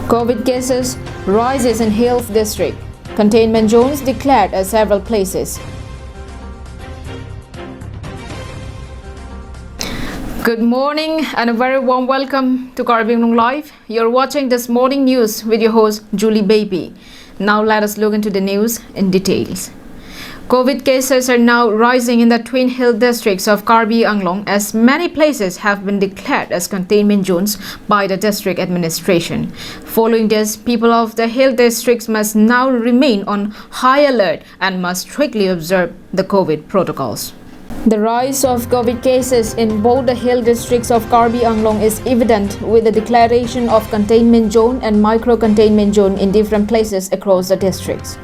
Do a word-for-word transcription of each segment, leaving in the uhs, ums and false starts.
COVID cases rises in Hills District. Containment zones declared at several places. Good morning and a very warm welcome to Karbi Anglong Live. You're watching this morning news with your host Julie Baby. Now let us look into the news in details. COVID cases are now rising in the Twin Hill districts of Karbi Anglong, as many places have been declared as containment zones by the district administration. Following this, people of the hill districts must now remain on high alert and must strictly observe the COVID protocols. The rise of COVID cases in both the hill districts of Karbi Anglong is evident with the declaration of containment zone and micro containment zone in different places across the districts.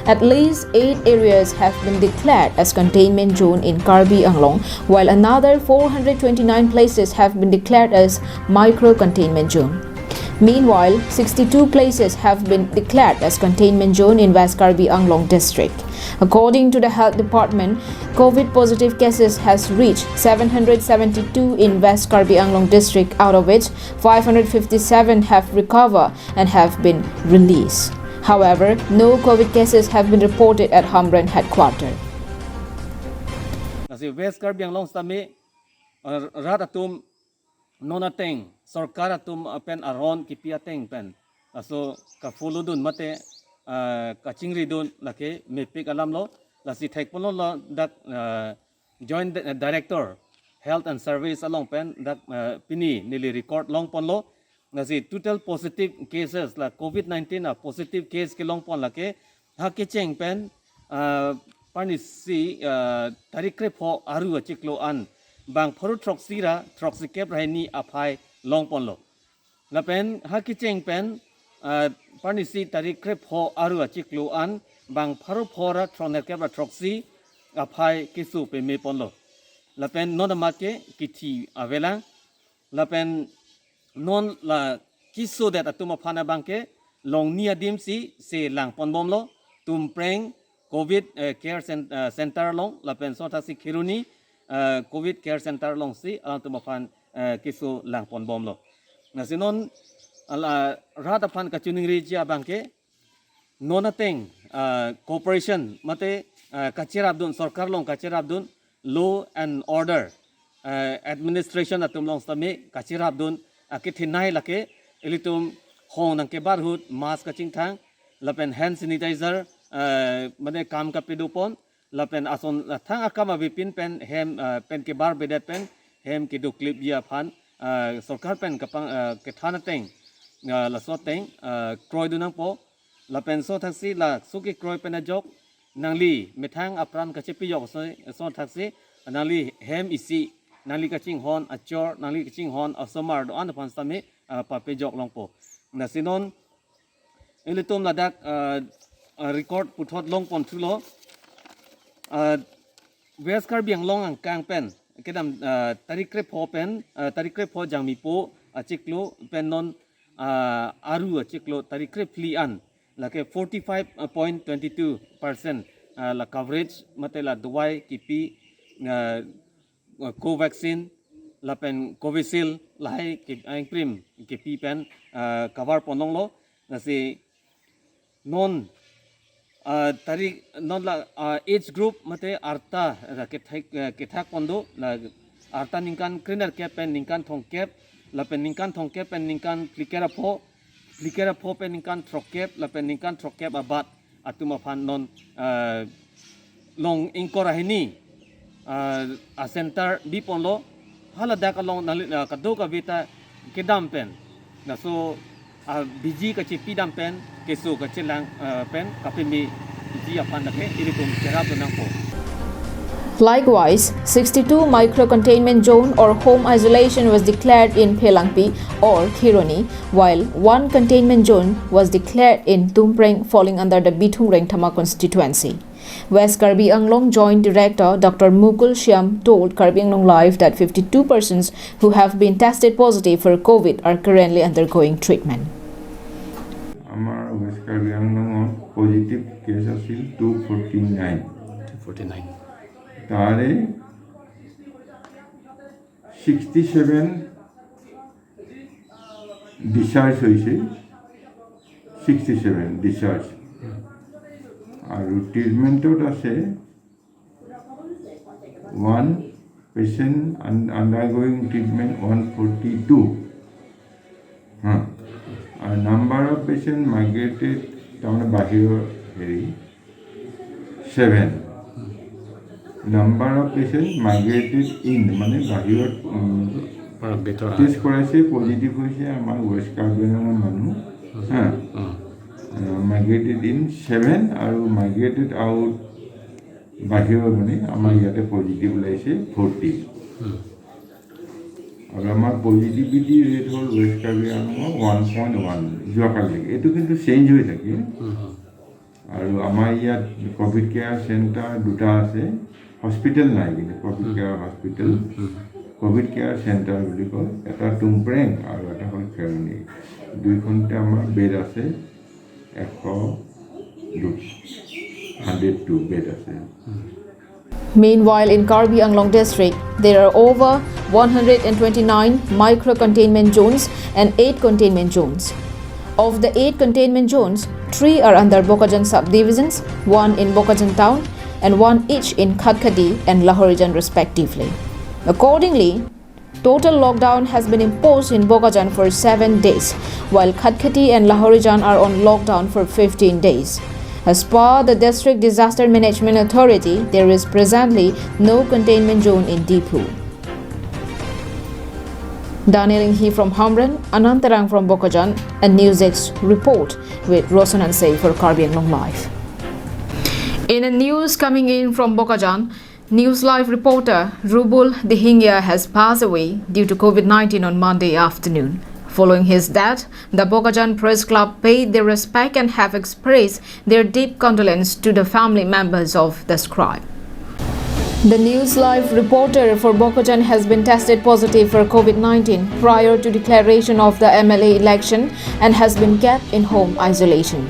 At least eight areas have been declared as containment zone in Karbi Anglong, while another four hundred twenty-nine places have been declared as micro containment zone. Meanwhile, sixty-two places have been declared as containment zone in West Karbi Anglong district. According to the health department, COVID positive cases has reached seven hundred seventy-two in West Karbi Anglong district, out of which five hundred fifty-seven have recovered and have been released. However, no COVID cases have been reported at Hamren headquarter. Lasi West Karbi Anglong sitame, uh, rat atum non ateng, sorkar atum, uh, pen aron kipi ateng pen, laso ka-follow dun mate, uh, kachingri dun lake mepik alam lo. Lasi thekponlo dak, uh, Joint Di-, Director, Health and Service along pen dak, uh, pini neli record longponlo. Lasi total positive cases la COVID nineteen a positive case kelongpon lake ha kecheng pen, uh, parnisi, uh, tarik krepho aru achiklo an bang pharo throksi ra throksi kep ra hini aphai longponlo. Lapen ha kecheng pen, ah, parnisi tarik krepho aru achiklo an bang pharo pho ra thronerkep ra throksi aphai keso pemeponlo. Lapen non amat ke kithi avelang. Lapen non la kesodet atum aphan abang ke longni adim si se langponbomlo. Tumpreng COVID, eh, Care Cen-, eh, Center along, lapen sothaksi Kheroni, eh, COVID Care Center alongsi alangtum aphan, eh, keso langponbomlo. Lasi non ala rat aphan kachiningriji abang ke non ateng, eh, cooperation mate, eh, kacherapdun, sorkar along kacherapdun, law and order, eh, administration atum along sitame kacherapdun akethenei lake ilitum hong nangkebar ahut mask kachingthang lapen hand sanitizer, eh, mane kam kapadopon lapen ason, eh, thang akam avepin pen hem, eh, pen kebarbedet pen hem kedoklipji aphan, eh, sorkar pen kapang, eh, kethan ateng, eh, laso ateng, eh, kroidun nangpo. Lapen sothaksi laso kekroi pen ajok nangli methang apran kachepejok so, sothaksi nangli hem isi, nangli kachinghon achor, nangli kachinghon asomar do-an aphan sitame, ah, papejok longpo. Lasi non ilitum ladak, ah, ah, record puthot longpon thulo. Ah, West Karbi Anglong angkang pen kedam, ah, tarik krepho pen, ah, tarik krepho Jangmipo achiklo pen non, ah, aru achiklo tarik krephli an lake forty-five point twenty-two percent, ah, la coverage mate la dawai kipi, ah, Covaxin lapen Covishield lahai ke, ah, ingprim kipi pen, ah, cover ponlonglo. Lasi non, ah, tarik non la, ah, age group mate arta, ah, kethak, ah, kethakpon do la arta ningkan krenerkep pen ningkan thomkep, lapen ningkan thomkep pen ningkan phlikep ra pho, phlikep ra pho pen ningkan throkkep, lapen ningkan throkkep abat atum aphan non, ah, long ingkoi ra hini, ah, a center biponlo, haladak along nangli, ah, kadokave ta kedam pen, laso, ah, biji kachepidam pen, keso kachelang, ah, pen kapemiji aphan lake ilitum cherapdun nangpo. Likewise, sixty-two micro containment zone or home isolation was declared in Phelangpi or Kheroni, while one containment zone was declared in Tumpreng, falling under the Bithung Rengthama constituency. West Karbi Anglong Joint Director Doctor Mukul Shyam told Karbi Anglong Live that fifty-two persons who have been tested positive for COVID are currently undergoing treatment. আমাৰ west Karbi আংলঙত positive case আছিল two forty nine. Two forty nine. তাৰে sixty seven discharge হৈছে, sixty seven discharge. আৰু ট্ৰিটমেণ্টত আছে one, patient আন- undergoing treatment one forty two. হা। আৰু নাম্বাৰ অফ পেচেণ্ট মাইগ্ৰেটেড, তাৰমানে বাহিৰৰ হেৰি, seven. Number of patient migrated in, মানে বাহিৰত, উম, পৰা ভিতৰত টেষ্ট কৰাইছে, পজিটিভ হৈছে আমাৰ ৱেষ্ট কাৰ্বি আংলঙৰ মানুহ। হা। উম। মাইগ্ৰেটেড ইন ছেভেন আৰু মাইগ্ৰেটেড আউট, বাহিৰৰ মানে আমাৰ ইয়াতে পজিটিভ ওলাইছে ফৰ্টি। উম। আৰু আমাৰ পজিটিভিটি ৰেট হ'ল ৱেষ্ট কাৰ্বি আংলঙৰ ওৱান পইণ্ট ওৱান যোৱাকালি। এইটো কিন্তু চেঞ্জ হৈ থাকে। উম, উম। আৰু আমাৰ ইয়াত কভিড কেয়াৰ চেণ্টাৰ দুটা আছে, হস্পিটেল নাই কিন্তু কভিড উম। কেয়াৰ হস্পিটেল, উম। কভিড কেয়াৰ চেণ্টাৰ বুলি কয়। এটা টুমপ্ৰেং আৰু এটা হ'ল খেৰণি। দুইখনতে আমাৰ বেড আছে এশ দুই, হাণ্ড্ৰেড টু বেড আছে। উম। Meanwhile, in Karbi Anglong district, there are over one hundred twenty-nine micro containment zones and eight containment zones. Of the eight containment zones, three are under Bokajan subdivisions, one in Bokajan town, and one each in Khatkhati and Lahorijan respectively. Accordingly, total lockdown has been imposed in Bokajan for seven days, while Khatkhati and Lahorijan are on lockdown for fifteen days. As per the District Disaster Management Authority, there is presently no containment zone in Diphu. Daniel Inghi from Hamren, Anand Terang from Bokajan, and News Desk report with Rosan Ansei for Karbi Anglong Live. In a news coming in from Bokajan, News Live reporter Rubul Dihingya has passed away due to COVID nineteen on Monday afternoon. Following his death, the Bokajan Press Club paid their respect and have expressed their deep condolence to the family members of the scribe. The News Live reporter for Bokajan has been tested positive for COVID nineteen prior to declaration of the M L A election and has been kept in home isolation.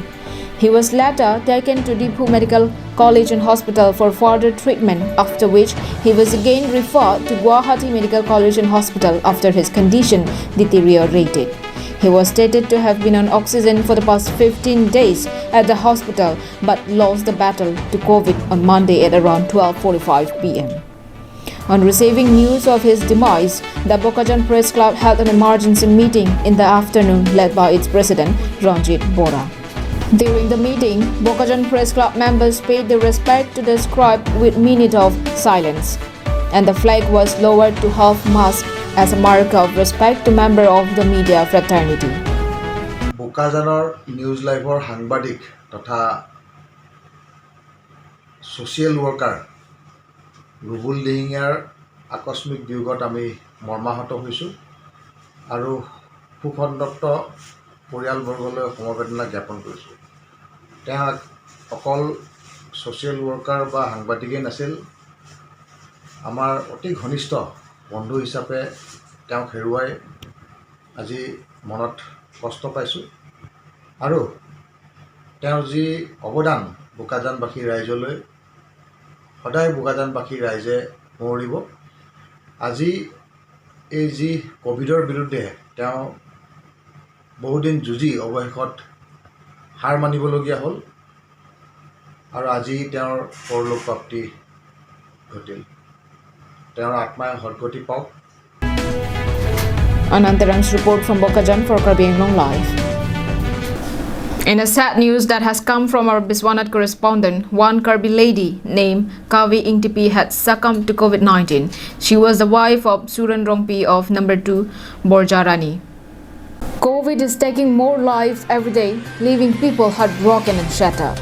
He was later taken to Diphu Medical College and Hospital for further treatment, after which he was again referred to Guwahati Medical College and Hospital after his condition deteriorated. He was stated to have been on oxygen for the past fifteen days at the hospital, but lost the battle to COVID on Monday at around twelve forty-five P M. On receiving news of his demise, the Bokajan Press Club held an emergency meeting in the afternoon led by its president, Ranjit Bora. During the meeting, Bokajan Press Club members paid their respect to the scribe with minute of silence, and the flag was lowered to half mast as a mark of respect to member of the media fraternity. বোকাজানৰ নিউজ লাইভৰ সাংবাদিক তথা social worker Rubul দিহিঙীয়াৰ আকস্মিক বিয়োগত আমি মৰ্মাহত হৈছোঁ আৰু শোকসন্তপ্ত পৰিয়ালবৰ্গলৈ সমবেদনা জ্ঞাপন কৰিছোঁ। তেওঁ অকল ছ'চিয়েল ৱৰ্কাৰ বা সাংবাদিকেই নাছিল, আমাৰ অতি ঘনিষ্ঠ বন্ধু হিচাপে তেওঁক হেৰুৱাই আজি মনত কষ্ট পাইছোঁ আৰু তেওঁৰ যি অৱদান বোকাজানবাসী ৰাইজলৈ, সদায় বোকাজানবাসী ৰাইজে সুঁৱৰিব। আজি এই যি কভিডৰ বিৰুদ্ধে তেওঁ বহুদিন যুঁজি অৱশেষত হাৰ মানিবলগীয়া হ'ল আৰু আজি তেওঁৰ পৰলোক প্ৰাপ্তি ঘটিল। তেওঁৰ আত্মাই সদগতি পাওক। Anand Terang's report from Bokajan for Karbi Anglong Live. In a sad news that has come from our Biswanath correspondent, one Karbi lady named Kavi Ingtipi had succumbed to COVID nineteen. She was the wife of Suren Rongpi of number two Borjarani. COVID is taking more lives every day, leaving people heartbroken and shattered.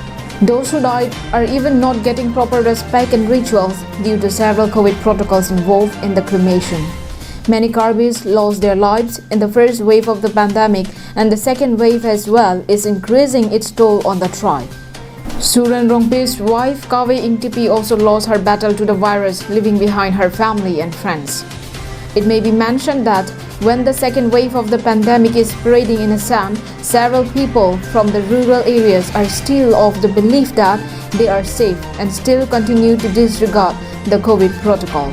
Those who died are even not getting proper respect and rituals due to several COVID protocols involved in the cremation. Many Karbis lost their lives in the first wave of the pandemic, and the second wave as well is increasing its toll on the tribe. Suren Rongpi's wife Kavi Ingtipi also lost her battle to the virus, leaving behind her family and friends. It may be mentioned that when the second wave of the pandemic is spreading in Assam, several people from the rural areas are still of the belief that they are safe and still continue to disregard the COVID protocol.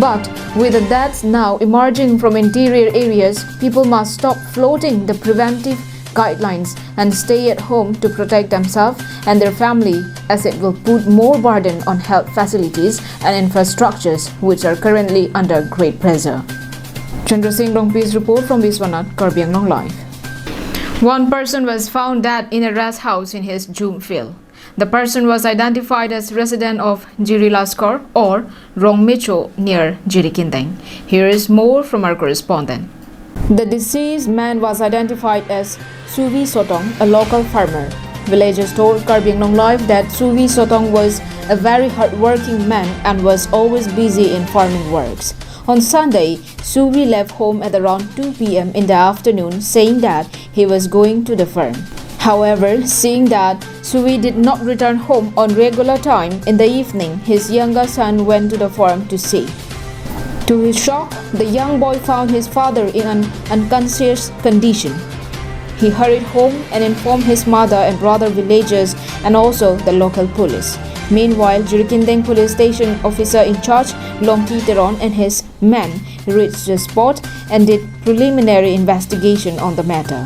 But with the deaths now emerging from interior areas, people must stop flaunting the preventive guidelines and stay at home to protect themselves and their family, as it will put more burden on health facilities and infrastructures, which are currently under great pressure. Chandra Singh Rongpi's report from Biswanath, Karbi Anglong Live. One person was found dead in a rest house in his jhum field. The person was identified as resident of Jiri Laskor or Rongmecho near Jirikindeng. Here is more from our correspondent. The deceased man was identified as Suvi Sotong, a local farmer. Villagers told Karbi Anglong Live that Suvi Sotong was a very hardworking man and was always busy in farming works. On Sunday, Suvi left home at around two p m in the afternoon, saying that he was going to the farm. However, seeing that Suvi did not return home on regular time in the evening, his younger son went to the farm to see. To his shock, the young boy found his father in an unconscious condition. He hurried home and informed his mother and brother villagers and also the local police. Meanwhile, Jirikindeng police station officer in charge, Longki Teron, and his men reached the spot and did preliminary investigation on the matter.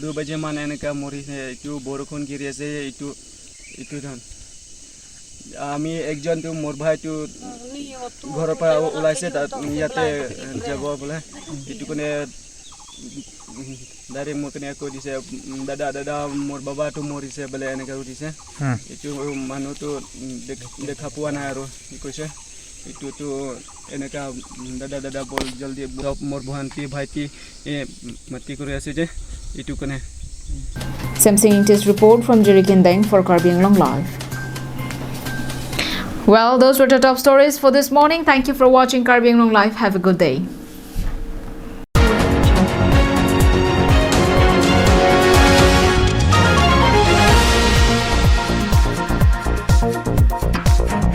দু বাজে মানে এনেকা মৰিছে, এইটো বৰষুণ গিৰি আছে, এইটো এইটো ধান। আমি একজনটো মোৰ ভাইটো ঘৰৰ পৰা ওলাইছে, তাত ইয়াতে যাব বোলে। এইটো কাৰণে ডাইৰেক্ট মোৰ কাৰণে কৈ দিছে, "দাদা, দাদা, মোৰ বাবাটো মৰিছে" বোলে, এনেকা সুধিছে। এইটো মানুহটো দেখ- দেখা পোৱা নাই আৰু কি কৈছে, এইটোতো এনেকা, "দাদা, দাদা, বল জলদি, মোৰ ভণ্টি ভাইটি মাতি কৰি আছে যে এইটো কাৰণে।" Samsing Ingti's report from Jirikindeng for Karbi Anglong Live. Well, those were the top stories for this morning. Thank you for watching Karbi Anglong Live. Have a good day.